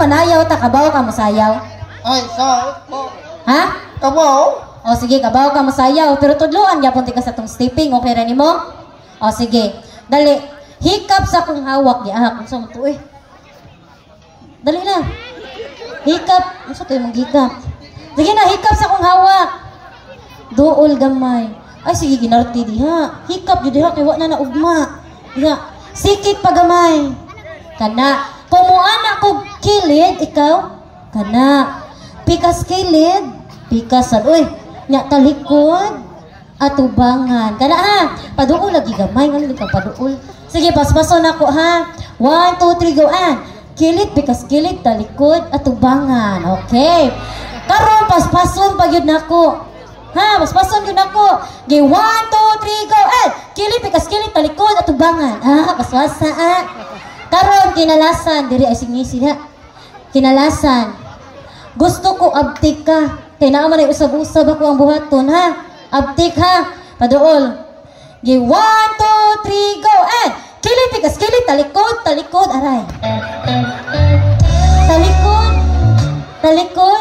Manayaw ta, kabaw ka mosayaw? Ay, sa ko. Ha? Kabaw? O sige, kabaw ka mosayaw, pero tudloan gyapon tika sa tong stepping, okay ra nimo? O sige. Dali. Hikap sa kong hawak di ah, kung sa mo to eh. Dali na. Hikap, unsa to imong hikap? Sige na, hikap sa kong hawak. Duol gamay. Ay sige, ginarti diha. Hikap jud diha kay wa na naugma. Diha. Sikit pa gamay. Kana. Kung muana ko kilid, ikaw kana. Pikas kilid, pikas sad uy. Nya talikod, atubangan. Kana ha. Paduol lagi gamay, ngano ka paduol. Sige, paspason ako ha. One, two, three, go and. Kilid, pikas kilid, talikod, atubangan. Okay. Karon paspason pa gyud nako. Ha, paspason gyud nako. Gi one, two, three, go and. Kilid, pikas kilid, talikod, atubangan. Ah, paspasa ah. Karon kinalasan diri ay singisi ha. Kinalasan. Gusto ko abtik ka. Kay naa man ay usab-usab ako ang buhaton ha. Abtik ha. Paduol. Gi one, two, three, go and. Kilid, pikas kilid, talikod, talikod, aray. Talikod, talikod.